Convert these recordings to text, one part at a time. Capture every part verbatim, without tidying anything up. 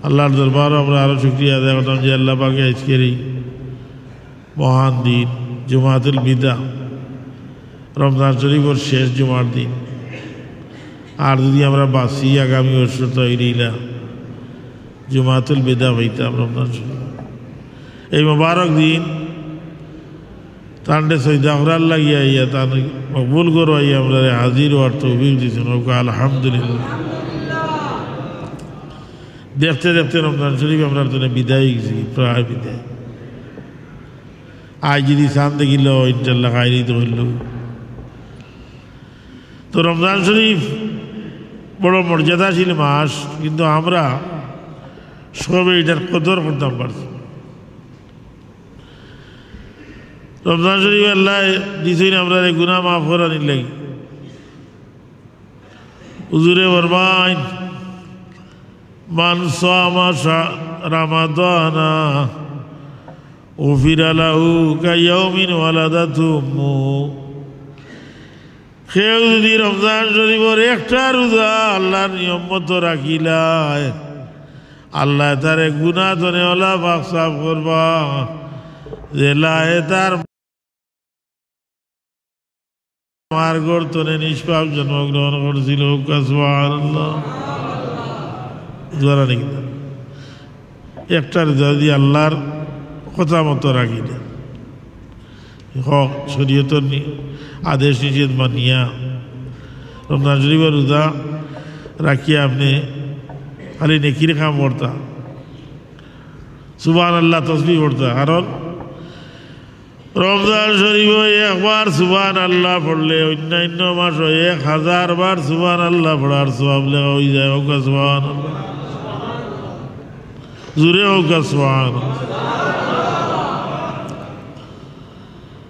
আল্লাহর দরবারো আমরা আরো শুকরিয়া আদায় করতাম যে আল্লাহ পাকে আইজকের এই মহান দিন, জুমাতুল বিদা, রমজান শরীফর শেষ জুমার দিন। আর যদি আমরা বাঁচি, আগামী বছর তো ইলা জুমাতুল বিদা পাইতাম রমজান শরীফ। এই মোবারক দিন তানরে সইদা করার লাগিয়া আইয়া, তান মকবুল করো আইয়া আমরারে হাজির অওয়ার তৌফিক দিছইন। ওকে আলহামদুলিল্লাহ। দেখতে দেখতে রমজান শরীফ আমরার জন্য বিদায় অই গেছে, প্রায় বিদায়। আইজ যদি চান দেখিল, ইনশাল্লাহ খাইলেই তো হইল। তো রমজান শরীফ বড় মর্যাদাশীল মাস, কিন্তু আমরা সবে ইটার কদর করতাম পারছি না। রমজান শরীফ আল্লাহ দিছইন আমরারে গুনাহ মাফ করানির লাগি। হুজুরে ফরমাইন, "মান সামা শা-, রামাদানা গুফিরা লাহু কায়াউমিন ওয়ালাদাতু উম্মু।" কেউ যদি রমজান শরীফর একটা রোজা আল্লাহর নিয়ম মতো রাখিলায়, আল্লাহ তারে গুনাহ তনে ওলা পাক সাফ করবা, যেলায় তার মার গর্ভ তনে নিষ্পাপ জন্মগ্রহণ করছিল। সুবহানাল্লাহ। জোরে নাকি না? একটা রোজা যদি আল্লাহর কথা মতো রাখি না, হক শরীয়তর নি-, আদেশ নিষেধ মানিয়া রমজান শরীফর রোজা রাখিয়া আপনে খালি নেকির কাম করতা, সুবহানাল্লাহ তসবিহ পড়তা, কারণ রমজান শরীফো একবার সুবহানাল্লাহ পড়লে অন্যান্য মাসো এক হাজার বার সুবহানাল্লাহ পড়ার সওয়াব লেখা অই যায়। হোক সুবহানাল্লাহ, জোরে হোক সুবহানাল্লাহ।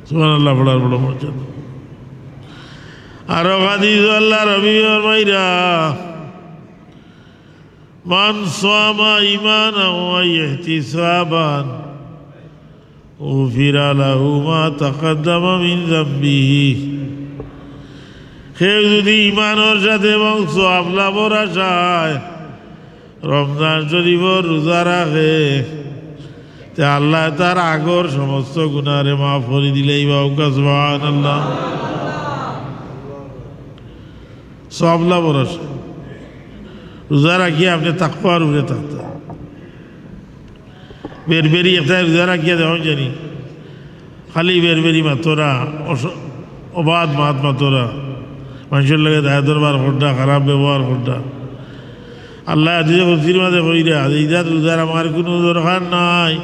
সুবহানাল্লাহ পড়ার বড় মর্যাদা। আরো হাদিস আল্লাহর হাবিবে ফরমাইরা, "মান সামা ঈমানান ওয়া ইহতিসাবান গুফিরা লাহু মা তাকাদ্দামা মিন যামবিহি।" কেউ যদি ঈমানর সাথে এবং সওয়াব লাভর আশায় রমজান শরীফর রোজা রাখে, তে আল্লাহ তার আগর সমস্ত গুনারে মাফ করি দিলাইবা। হোক সুবহানাল্লাহ। সওয়াব লাভর আশায় রোজা রাখিয়া আপনে তাকওয়ার উপরে থাকতা। বেরবেরি একটা রোজা রাখিয়া দেখইন জানি, খালি বেরবেরি মাতরা, অস-, অবাধ মাত মাতরা, মানষর লগে দায় দরবার কররা, খারাপ ব্যবহার কররা। আল্লাহ হাদিসে কুদসির মাঝে কইরা, "এই জাত রোজার আমার কুনু দরকার নাই,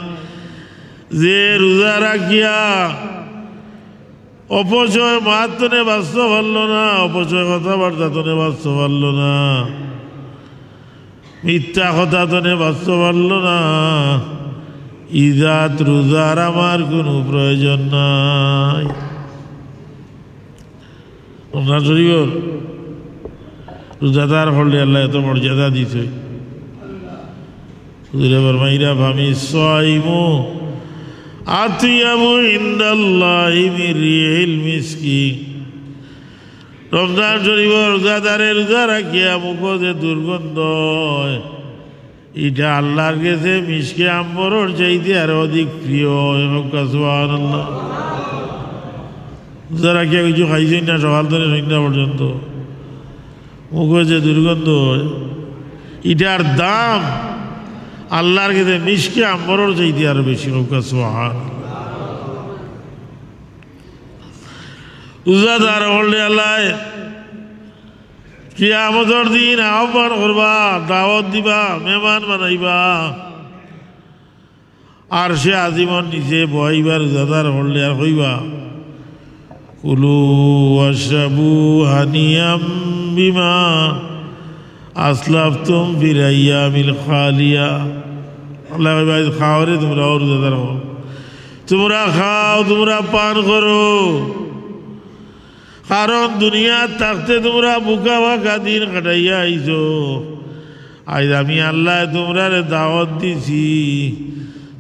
যে রোজা রাখিয়া অপচয় মাত তনে বাঁচতো পারলো না, অপচয় কথাবার্তা তনে বাঁচতো পারলো না, মিথ্যা কথা তনে বাঁচতো পারলো না, ই জাত রোজার আমার কুনু প্রয়োজন নাই।" রমজান শরীফর রোজাদার অকলরে আল্লাহ এত মর্যাদা দিছে। হুজুরে ফরমাইরা, "ফামিস সাইমু আতয়াবু ইনদাল্লাহি মির রিহিল মিসকি।" রমজান শরীফর রোজাদারে রোজা রাখিয়া মুখো যে দুর্গন্ধ অয়, ইটা আল্লাহর গেছে মিশকে আম্বরর চাইতে আরো অধিক প্রিয়। হোক সুবহানাল্লাহ। রোজা রাখিয়া কিছু খাইছইন না সকাল তনে সন্ধ্যা পর্যন্ত, মুখো যে দুর্গন্ধ অয়, ইটার দাম আল্লাহর গেছে মিশকে আম্বরর চাইতে আরো বেশি। হোক সুবহানাল্লাহ। রোজাদার অকলরে আল্লায় কিয়ামতর দিন আহ্বান করবা, দাওয়াত দিবা, মেহমান বানাইবা। আরশে আজিমর নিচে বওয়াইবা রোজাদার অকলরে আর কইবা, "কুলু ওয়াশরাবু হানিয়াম বিমা আসলাফতুম ফিল আইয়ামিল খালিয়া।" আল্লায় কইবা, "আইজ খাও রে তুমরা, ও রোজাদার অকল, তুমরা খাও, তুমরা পান করো।" কারণ দুনিয়াত থাকতে তুমরা ভুকা ফাকা দিন কাটাইয়া আইছো। আইজ আমি আল্লায় তুমরারে দাওয়াত দিছি,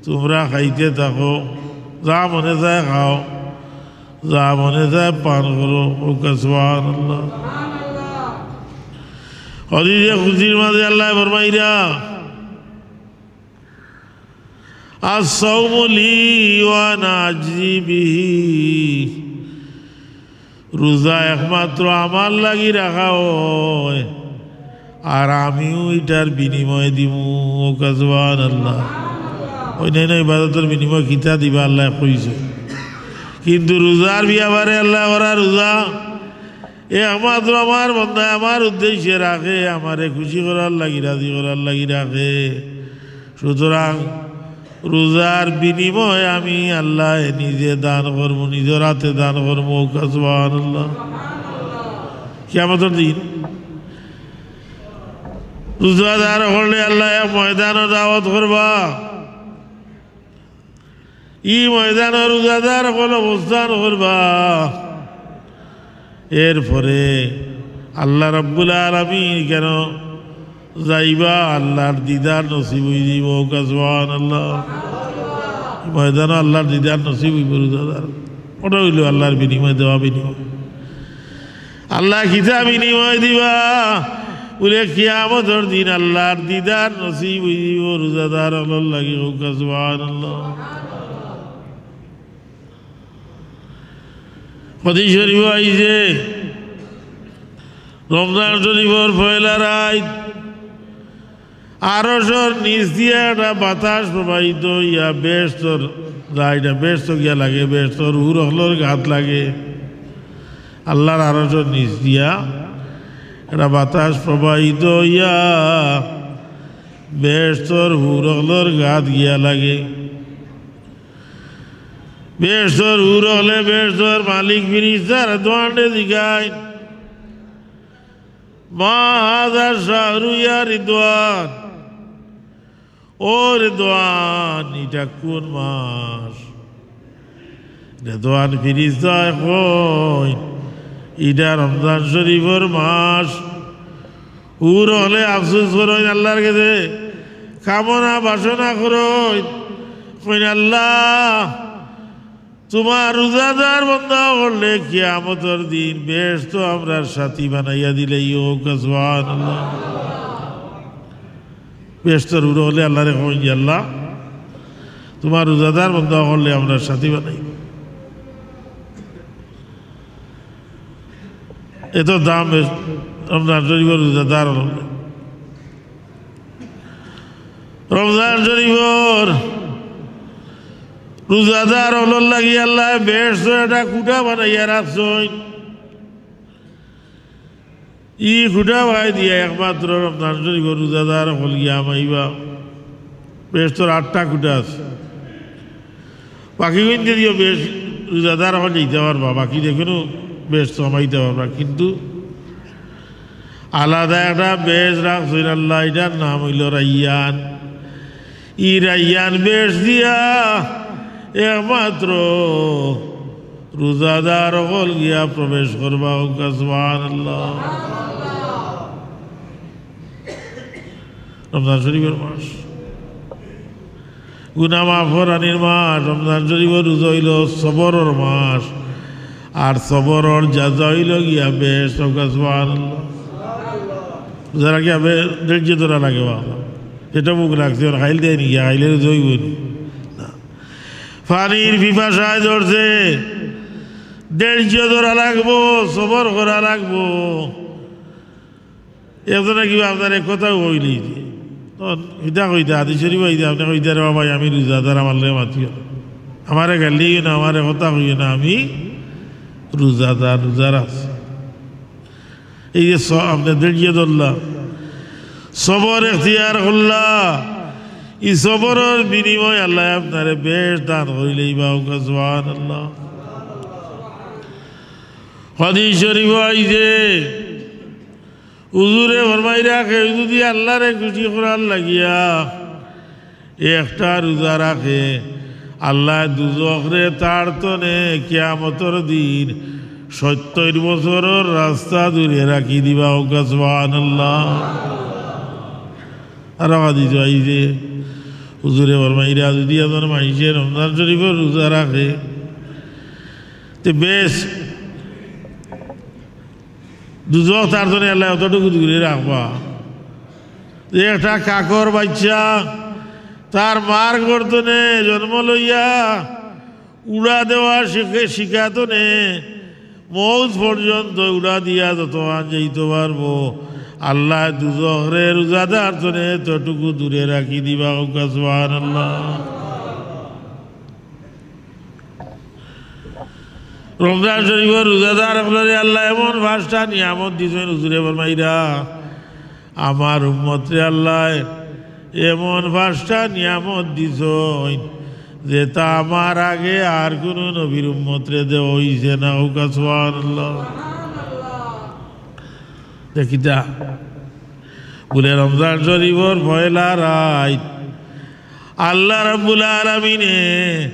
তুমরা খাইতে থাকো, যা মনে চায় খাও, যা মনে চায় পান করো। হোক সুবহানাল্লাহ। হাদিসে কুদসির মাঝে আল্লায় ফরমাইরা, الصوم لي وأنا أجزي به। রোজা একমাত্র আমার লাগি রাখা অয়, আর আমিউ ইটার বিনিময় দিমু। কউক্কা সুবহানাল্লাহ। অইন্যাইন্য ইবাদতর বিনিময় কিতা দিবা আল্লায় কইছইন, কিন্তু রোজার বিয়াপারে আল্লায় কইরা রোজা একমাত্র আমার বন্দায় আমার উদ্দেশ্যে রাখে, আমারে খুশি করার লাগি, রাজি করার লাগি রাখে। সুতরাং রোজার বিনিময় আমি আল্লায় নিজে দান করমু, নিজর আতে দান করমু। কউক্কা সুবহানাল্লাহ। কিয়ামতর দিন রোজাদার অকলরে আল্লায় এক ময়দানো দাওয়াত করবা। ই ময়দানো রোজাদার অকল অবস্থান করবা। এরপরে আল্লাহ রাব্বুল আলামিন কেন যাইবা, আল্লাহর দিদার নসিব অইযিবো। কউক্কা সুবহানাল্লাহ। ই ময়দানো আল্লাহর দিদার নসিব অইবো রোজাদার। ওটা অইলো আল্লাহর বিনিময়, দেওয়া বিনিময়। আল্লায় কিতা বিনিময় দিবা? বুলে, কিয়ামতর দিন আল্লাহর দিদার নসিব অইযিবো রোজাদার অকলর লাগি। কউক্কা সুবহানাল্লাহ। হাদিস শরীফো আইছে, রমজান শরীফর পয়লা রাইত আরশর নিচ দিয়া একটা বাতাস প্রবাহিত অইয়া বেহেশতর, যা ইটা বেহেশতো গিয়া লাগে, বেহেশতর হুর অকলর গাত লাগে। আল্লাহর আরশর নিচ দিয়া একটা বাতাস প্রবাহিত অইয়া বেহেশতর হুর অকলর গাত গিয়া লাগে। বেহেশতর হুর অকলে বেহেশতর মালিক ফিরিস্তারে দোয়ানরে জিগাইন, "মা হাজা শাহরু ইয়া রিদওয়ান।" ও রিদওয়ান, ইটা কুন মাস? রিদওয়ান ফিরিস্তায় কইন, "ইটা রমজান শরীফর মাস।" হুর অকলে আফসোস করইন আল্লাহর গেছে, কামনা বাসনা করইন, কইন, "আল্লাহ, তুমার রোজাদার বন্দা অকলরে কিয়ামতর দিন বেহেশতো আমরার সাথী বানাইয়া দিলাইও।" কউক্কা সুবহানাল্লাহ। বেহেশতর হুর অকলে আল্লাহরে কইন, "ইয়া আল্লাহ, তুমার রোজাদার বন্দা অকলরে আমরার সাথী বানাইও।" এত দাম বেশ, রমজান শরীফর রোজাদার অকল। রমজান শরীফর রোজাদার অকলর লাগি আল্লায় বেহেশতো একটা কুঠা বানাইয়া রাখছইন। ই কুঠা বায় দিয়া একমাত্র রমজান শরীফর রোজাদার অকল গিয়া হামাইবা। বেহেশতর আটটা কুঠা আছে। বাকি কুনটা দিও বেহেশত রোজাদার অকল যাইতা পারবা, বাকি যেকুনু বেহেশতো হামাইতা পারবা, কিন্তু আলাদা একটা বেহেশত রাখছইন আল্লায়, ইটার নাম অইলো রাইয়ান। ই রাইয়ান বেহেশত দিয়া একমাত্র রোজাদার অকল গিয়া প্রবেশ করবা। কউক্কা সুবহানাল্লাহ। রমজান শরীফর মাস, গুনা মাফ করানির মাস। রমজান শরীফর রোজা অইলো সবরর মাস, আর সবরর জাযা অইলো গিয়া বেহেশত। কউক্কা সুবহানাল্লাহ। রোজা রাখিয়া বে-, ধৈর্য ধরা লাগে বাবা। পেটো ভুক লাগছে, অখন খাইল দেয় নি গিয়া, খাইলে রোজা অইবো নি? না। পানির পিপাসায় ধরছে, ধৈর্য ধরা লাগবো, সবর করা লাগবো। একজনে কিবা আপনারে কথা কইলে যে, তখন ইটা কইতা, হাদিস শরীফ অইতে আপনে কইতা, "রে বাবা, আমি রোজাদার, আমার লগে মাতিও না। আমারে গালি দিও না, আমারে কথা কইও না, আমি রোজাদার, রোজার আছি।" এই যে স-, আপনে ধৈর্য ধরলা, সবর এখতিয়ার করলা, ই সবরর বিনিময়ে আল্লায় আপনারে বেহেশত দান করিলাইবা। কউক্কা সুবহানাল্লাহ। হাদিস শরীফো আইছে, হুজুরে ফরমাইরা, কেউ যুদি আল্লারে খুশি করার লাগিয়া একটা রোজা রাখে, আল্লায় দুজখরে তার তনে কিয়ামতর দিন সত্তইর বছরর রাস্তা দূরে রাখি দিবা। কউক্কা সুবহানাল্লাহ। আরো হাদিস আইছে, হুজুরে ফরমাইরা, যুদি একজন মাইনষে রমজান শরীফর রোজা রাখে, তে বেশ দুজখ তার তনে আল্লায় অতটুকু দূরে রাখবা। যে একটা কাকর বাইচ্চা তার মার গর্ভ থনে জন্ম লইয়া উড়া দেওয়া শিখে, শিখাতনে মউত পর্যন্ত উড়া দিয়া যতখান যাইতো পারবো, আল্লায় দুজখরে রোজাদার থনে ততটুকু দূরে রাখি দিবা। কউক্কা সুবহানাল্লাহ। রমজান শরীফর রোজাদার অকলরে আল্লায় এমন পাঁচটা নিয়ামত দিছইন, হুজুরে ফরমাইরা, আমার উম্মতরে আল্লায় এমন পাঁচটা নিয়ামত দিছইন, যেটা আমার আগে আর কুনু নবীর উম্মতরে দেওয়া অইছে না। কউক্কা সুবহানাল্লাহ। দেখিতা, বুলে রমজান শরীফর পয়লা রাইত আল্লাহ রাব্বুল আলামিনে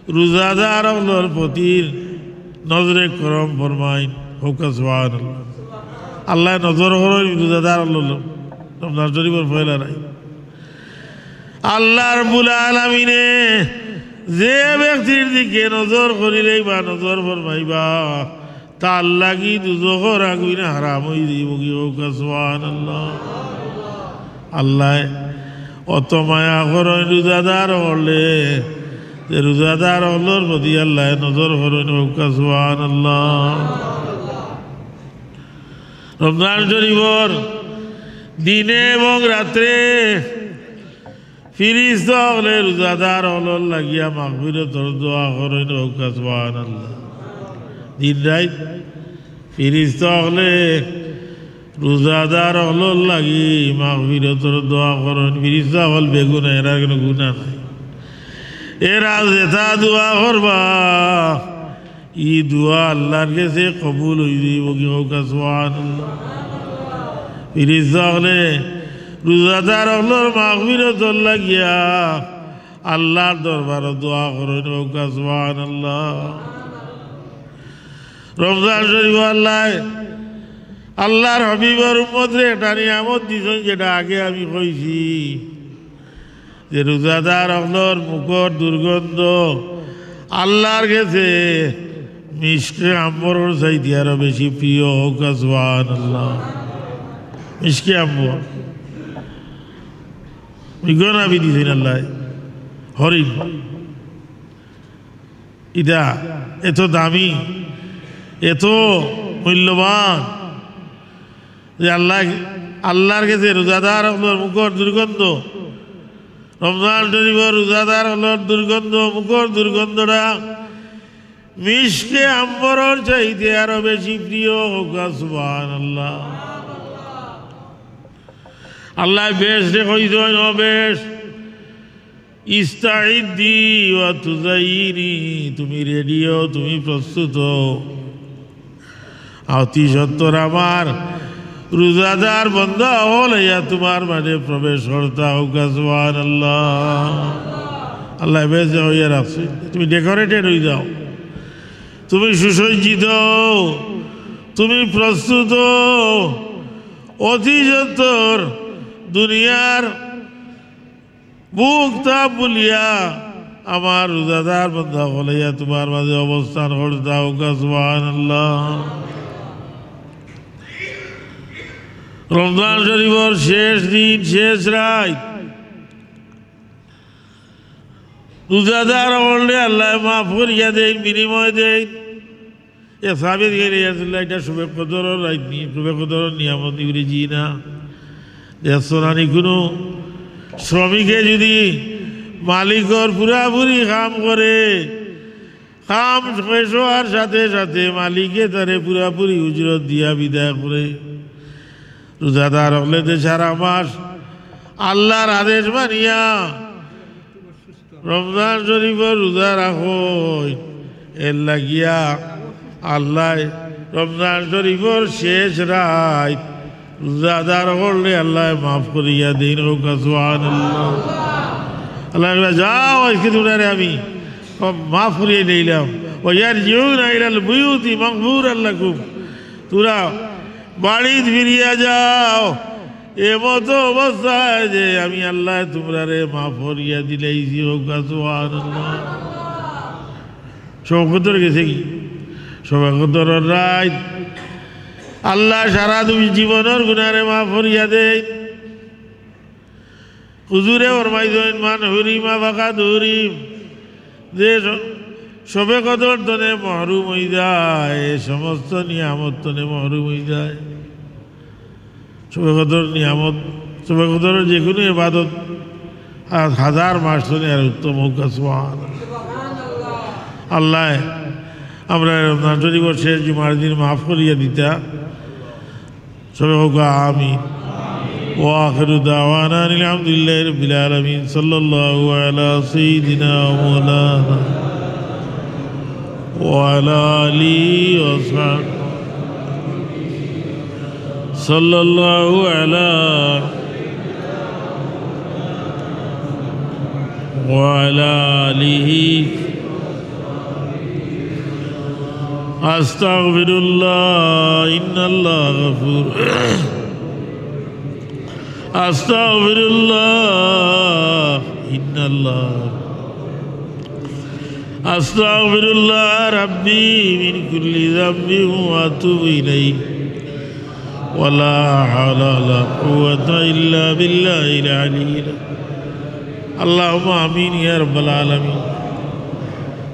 রোজাদার অকলর প্রতি নজরে করম ফরমাইন। কউক্কা সুবহানাল্লাহ। আল্লায় নজর করইন রোজাদার অকলর, রমজান শরীফর পয়লা রাইত। আল্লাহ রাব্বুল আলামিনে যে ব্যক্তির দিকে নজর করিলেই বা নজর ফরমাইবা, তার লাগি দুজখর আগুইন হারাম অই যাইবোগি। কউক্কা সুবহানাল্লাহ। আল্লায় অত মায়া করইন রোজাদার অকলরে, যে রোজাদার অকলর প্রতি আল্লায় নজর করইন। কউক্কা সুবহানাল্লাহ। রমজান শরীফর দিনে এবং রাত্রে ফিরিস্তা অকলে রোজাদার অকলর লাগিয়া মাগফিরতর দোয়া করইন। কউক্কা সুবহানাল্লাহ। দিন রাইত ফিরিস্তা অকলে রোজাদার অকলর লাগি মাগফিরতর দোয়া করইন। ফিরিস্তা অকল বেগুনা, এরার কুনু গুনা নাই। এরা যেটা দোয়া করবা, ই দোয়া আল্লার গেছে কবুল অই যাইবোগি। কউক্কা সুবহানাল্লাহ। ফিরিস্তা অকলে রোজাদার অকলর মাগফিরতর লাগিয়া আল্লার দরবারো দোয়া করইন। কউক্কা সুবহানাল্লাহ। রমজান শরীফো আল্লায় আল্লার হাবিবর উম্মতরে একটা নিয়ামত দিছইন, যেটা আগে আমি কইছি। যে রোজাদার অকলর মুখর দুর্গন্ধ আল্লার গেছে মিশকে আম্বরর চাইতে আরো বেশি প্রিয়। কউক্কা সুবহানাল্লাহ। মিশকে আম্বর। মৃগ নাভি দিছইন আল্লায়। হরিণ। ইটা এত দামি, এত মূল্যবান, যে আল্লাহ, আল্লার গেছে রোজাদার অকলর মুখর দুর্গন্ধ, রমজান শরীফর রোজাদার অকলর দুর্গন্ধ, মুখর দুর্গন্ধটা মিশকে আম্বরর চাইতে আরো বেশি প্রিয়। কউক্কা সুবহানাল্লাহ। আল্লায় বেহেশতরে কইছইন, ও বেহেশত, ইস্তাইদ্দি ওয়া তুজাইয়িনি, তুমি রেডি অও, তুমি প্রস্তুত অও। অতি সত্বর আমার রোজাদার বান্দা অকল আইয়া তুমার মাঝে প্রবেশ করতা। কউক্কা সুবহানাল্লাহ। আল্লায় বেহেশতে কইয়া রাখছইন, তুমি ডেকোরেটেড অই যাও, তুমি সুসজ্জিত, তুমি প্রস্তুত। অতি সত্বর দুনিয়ার ভোগ তাপ ভুলিয়া আমার রোজাদার বান্দা অকল আইয়া তুমার মাঝে অবস্থান করতা। কউক্কা সুবহানাল্লাহ। রমজান শরীফর শেষ দিন, শেষ রাইত, রোজাদার অকলরে আল্লায় মাফ করিয়া দেইন, বিনিময় দেইন। এ সাহাবী গেলে, "ইয়া রাসূলুল্লাহ, ইটা শবে কদরর রাইত নি, শবে কদরর নিয়ামত নি?" বলে, "জি না।" দেখছো না নি, কুনু শ্রমিকে যুদি মালিকর পুরাপুরি কাম করে, কাম শেষ অওয়ার সাথে সাথে মালিকে তারে পুরাপুরি উজরত দিয়া বিদায় করে। রোজাদার অকলে তে সারা মাস আল্লার আদেশ মানিয়া রমজান শরীফর রোজা রাখইন, এর লাগিয়া আল্লায় রমজান শরীফর শেষ রাইত রোজাদার অকলরে আল্লায় মাফ করিয়া দেইন। কউক্কা সুবহানাল্লাহ। আল্লায় কইবা, "যাও, আইজকে তুমরারে আমি মাফ করিয়া দিলাম।" ওয়া ইয়ারজিউনা ইলাল বুয়ুতি মাগফুরাল লাকুম। তুমরা বাড়িত ফিরিয়া যাও, এমতো অবস্থায় যে আমি আল্লায় তুমরারে মাফ করিয়া দিলাইছি। কউক্কা সুবহানাল্লাহ। শবে কদর গেছে কি? শবে কদরর রাইত আল্লায় সারা দুই জীবনর গুনারে মাফ করিয়া দেইন। হুজুরে ফরমাইছইন, "মান হুরিমা ফাকাদ হুরিম।" যে স-, শবে কদর তনে মহরুম অই যায়, সমস্ত নিয়ামত তনে মহরুম অই যায়। শবে কদর নিয়ামত, শবে কদরর যেকুনু ইবাদত আর হাজার মাস তনে আর উত্তম অউক। সুবহানাল্লাহ। আল্লায় আমরারে রমজান শরিফর শেষ জুমার দিন মাফ করিয়া দিতা। সবে কউক্কা আমিন। وآخر دعوانا أن الحمد لله رب العالمين. صلى الله على سيدنا ومولانا وعلى آله وصحبه. صلى الله على وعلى آله. أستغفر الله، إن الله غفور. أستغفر الله، إن الله أستغفر الله ربي من كل ذنب وأتوب إليه. ولا حول ولا قوة إلا بالله العلي العظيم. اللهم آمين يا رب العالمين.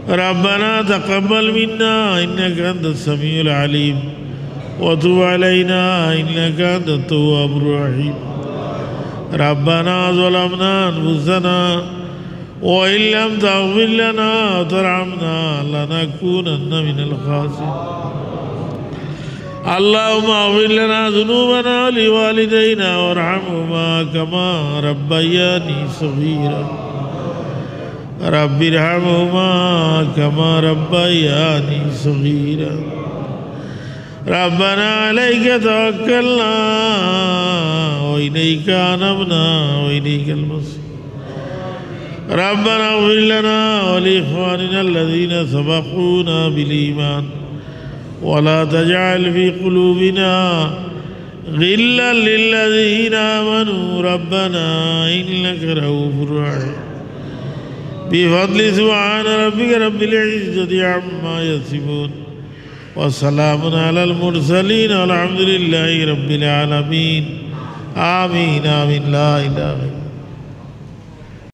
ربنا تقبل منا إنك أنت السميع العليم وتب علينا إنك أنت التواب الرحيم. ربنا ظلمنا أنفسنا وإن لم تغفر لنا وترحمنا لنكونن من الخاسرين. اللهم اغفر لنا ذنوبنا ولوالدينا وارحمهما كما ربياني صغيرا. رب ارحمهما كما ربياني صغيرا. ربنا عليك توكلنا وإليك أنبنا وإليك المصير. ربنا اغفر لنا ولإخواننا الذين سبقونا بالإيمان ولا تجعل في قلوبنا غلا للذين آمنوا ربنا إنك رؤوف رحيم. بفضل سبحان ربك رب العزة عما يصفون وسلام على المرسلين والحمد لله رب العالمين. آمين، آمين. لا إله إلا